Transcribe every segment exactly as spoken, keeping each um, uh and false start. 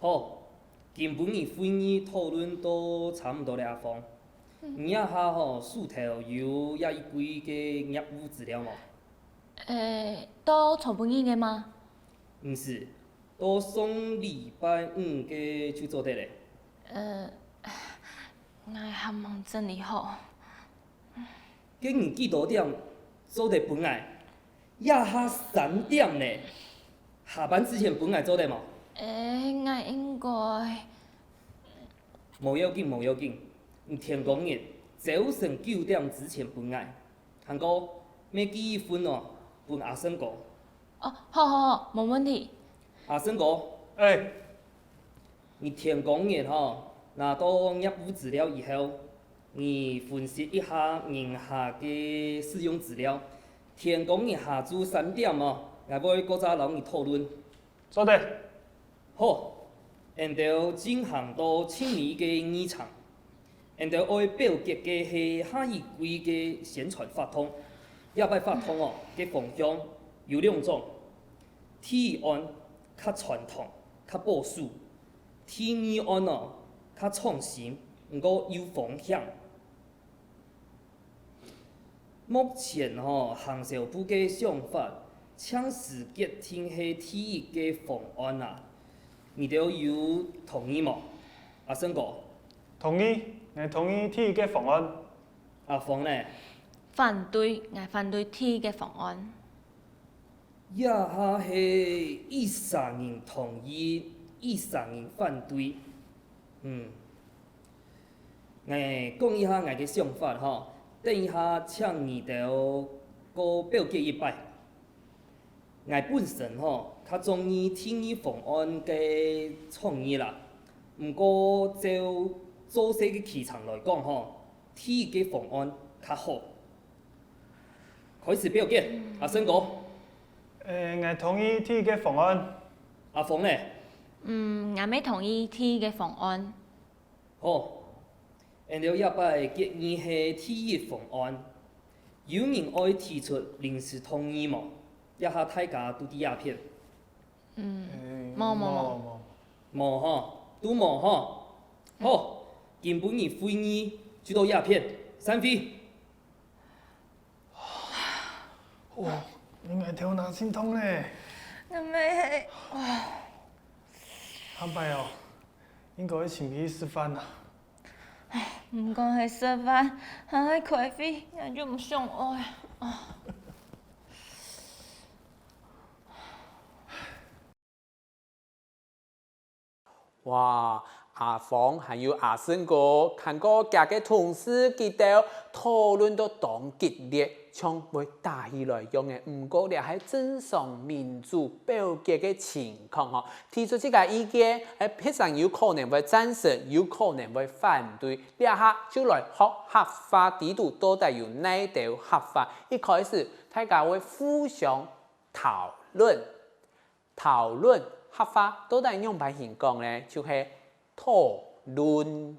好，今晡日會議討論到差毋多了，阿芳。你這下吼，手頭有這一季个業務資料無？呃，到昨晡日个嗎？毋係，到上禮拜五个就做得了。呃，𠊎還吂整理好。該你幾多點做得分𠊎？這下三點呢，下班之前分𠊎做得無？呃，𠊎應該……無要緊，無要緊，你天光日朝晨九點之前分𠊎。還過，愛寄一份哦，分阿勝哥。哦，好好好，無問題。阿勝哥，哎，你天光日吼，拿到業務資料以後，你分析一下人客个使用資料。天光日下晝三點哦，𠊎會過再摎你討論。做得。好，𠊎兜進行到盡尾个議程。𠊎兜愛表決个係下一季个宣傳活動。這擺活動哦，个方向有兩種。第一案較傳統，較保守；第二案哦，較創新，毋過有風險。 目前吼，行銷部个想法，暫時決定係第一个方案啊。你兜有同意無？阿勝哥。同意，𠊎同意第一个方案。阿芳呢？反對，𠊎反對第一个方案。這下係一儕人同意，一儕人反對。嗯，𠊎講一下𠊎个想法吼，等一下請你兜過表決一擺。𠊎本身吼，較中意第二方案个創意啦，毋過照做事个起程來講吼，第一个方案較好。開始表決，阿勝哥。呃，𠊎同意第一个方案。阿芳呢？嗯，𠊎乜同意第一个方案。 好，𠊎兜這擺決議係第一方案。有人愛提出臨時動議無？這下大家都在這片。嗯，無無無。無吼，都無吼。好，今晡日會議就到這片，散會。哇，你个頭那真痛呢。那麼係……下擺哦，應該愛請你食飯啊。毋管係食飯，還係開會，𠊎就毋想愛。哇，阿芳還有阿勝哥，看過厥个同事佢兜討論到當激烈，像會打起來樣仔。毋過這係正常民主表決个情況吼，提出自家意見，係別儕有可能會贊成，有可能會反對。這下就來學客話知著到底有哪兜客話。一開始大家會互相討論。 討論客話到底仰般形講呢？就係討論，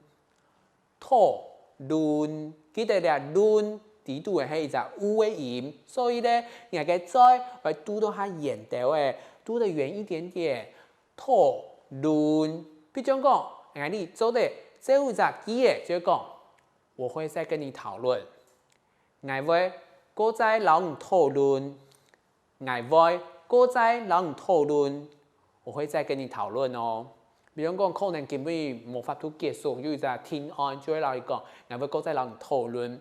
討論。記得這論知著係一隻u个音，所以呢，𠊎个嘴愛堵到較遠兜仔，堵得遠一點點。討論，比將講，𠊎俚做得造一隻句仔，就係講：「我會再跟你討論。」𠊎會過再摎你討論。 𠊎會過再摎你討論，我會再跟你討論哦。比將講，可能今晡日無法度結束，有一隻定案，就會摎佢講，𠊎會過再摎你討論。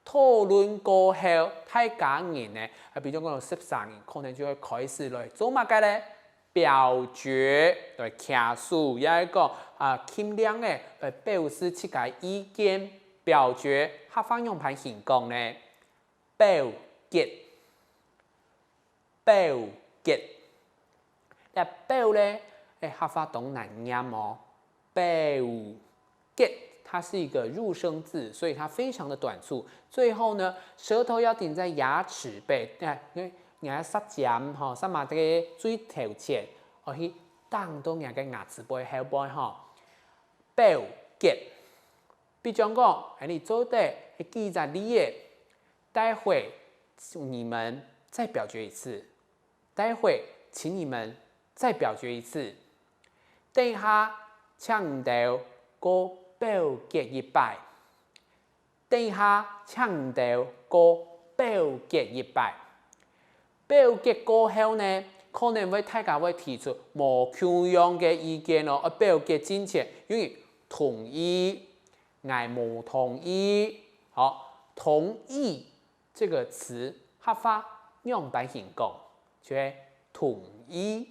討論過後，大家人呢，啊，比將講有十儕人，可能就會開始來做麼个呢？表決，來擎手，也係講啊，撳鈴仔，來表示自家意見。表決，客話仰般形講呢？ 表決，表決。這表呢，欸，客話當難唸哦。表決，它是一個入聲字，所以它非常的短促。最後呢，舌頭要頂在牙齒背，欸，你愛舌尖吼，舌嫲个最頭前，愛去頂到你个牙齒背後背吼。表決。 比將講，𠊎俚做得係舉隻例仔，待會你們再表決一次，待會請你們再表決一次，等下請你兜過表決一擺。等下請你兜過表決一擺。表決過後呢，可能會大家會提出無共樣个意見哦。啊，表決進前，有人同意，𠊎無同意。好，同意這個詞客話仰般形講？就係同意，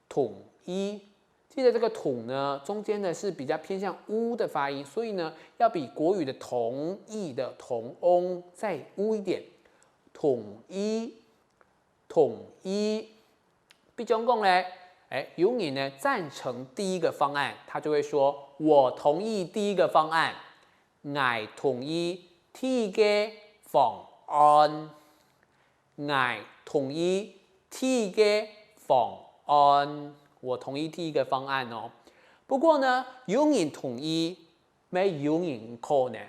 同意。記得這個同呢，中間呢是比較偏向u的發音，所以呢要比國語的同意的同ong再u一點。同意，同意。比將講呢，哎，有人呢贊成第一個方案，他就會說：「我同意第一個方案。」，𠊎同意第一個方案。 𠊎同意第一個方案。我同意第一個方案哦。不過呢，有人同意，乜有人可能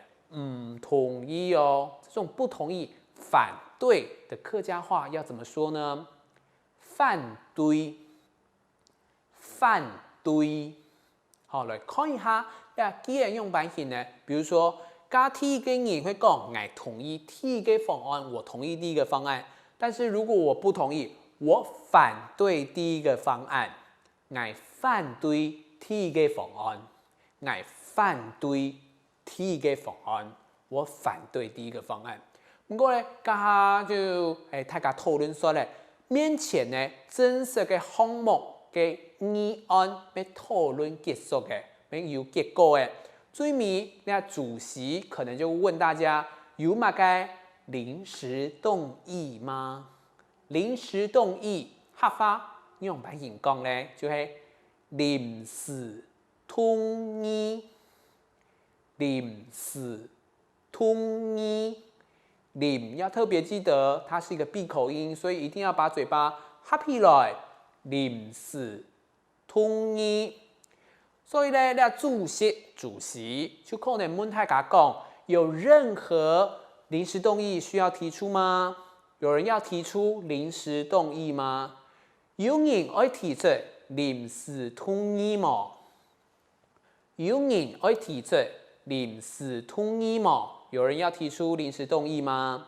毋同意哦。這種不同意、反對的客家話要怎麼說呢？反對，反對。 好，來看一下這句仔仰般形呢？比如說，該第一個人會講：「𠊎同意第一個方案，我同意第一個方案。」但是如果我不同意，我反對第一個方案，𠊎反對第一個方案，𠊎反對第一個方案，我反對第一個方案。毋過呢，這下就，哎，大家討論煞了，面前呢，正式个項目个議案乜討論結束了，乜有結果了。最尾，這主席可能就問大家：「有麼个臨時動議嗎？」臨時動議客話仰般形講呢？就係臨時動議，臨時動議。臨要特別記得，它是一個閉口音，所以一定要把嘴巴合起來。臨時動議。所以呢，這主席，主席就可能問大家講：「有任何臨時動議需要提出嗎？」有人要提出臨時動議嗎？有人愛提出臨時動議無？ 有人愛提出臨時動議無？有人要提出臨時動議嗎？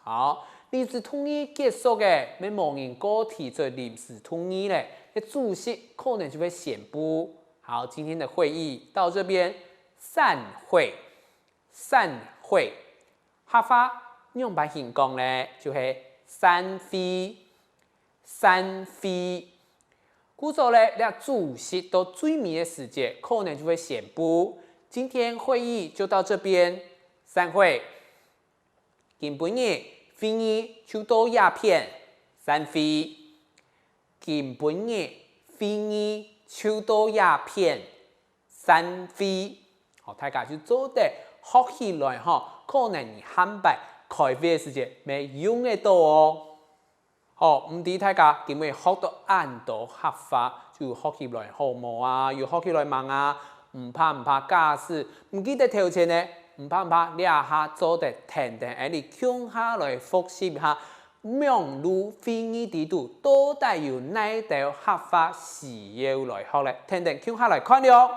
好，臨時動議結束了，乜無人過提出臨時動議了，該主席可能就會宣布：「好，今天的會議到這邊，散會，散會。」客話仰般形講呢？就係散會，散會。故所呢，這主席到最尾个時節，可能就會宣布：「今天會議就到這邊，散會。」今晡日會議就到這片，散會。今晡日會議就到這片，散會。好，大家就做得學起來吼，可能你下擺開會个時節乜用得到哦。 好，毋知大家今晡日學到恁多客話，就學起來好無啊？有學起來吂啊？毋怕毋怕，假使毋記得頭前呢，毋怕毋怕，這下做得跈等𠊎俚共下來複習一下，網路會議裡肚到底有哪兜客話需要來學咧？跈等共下來看了。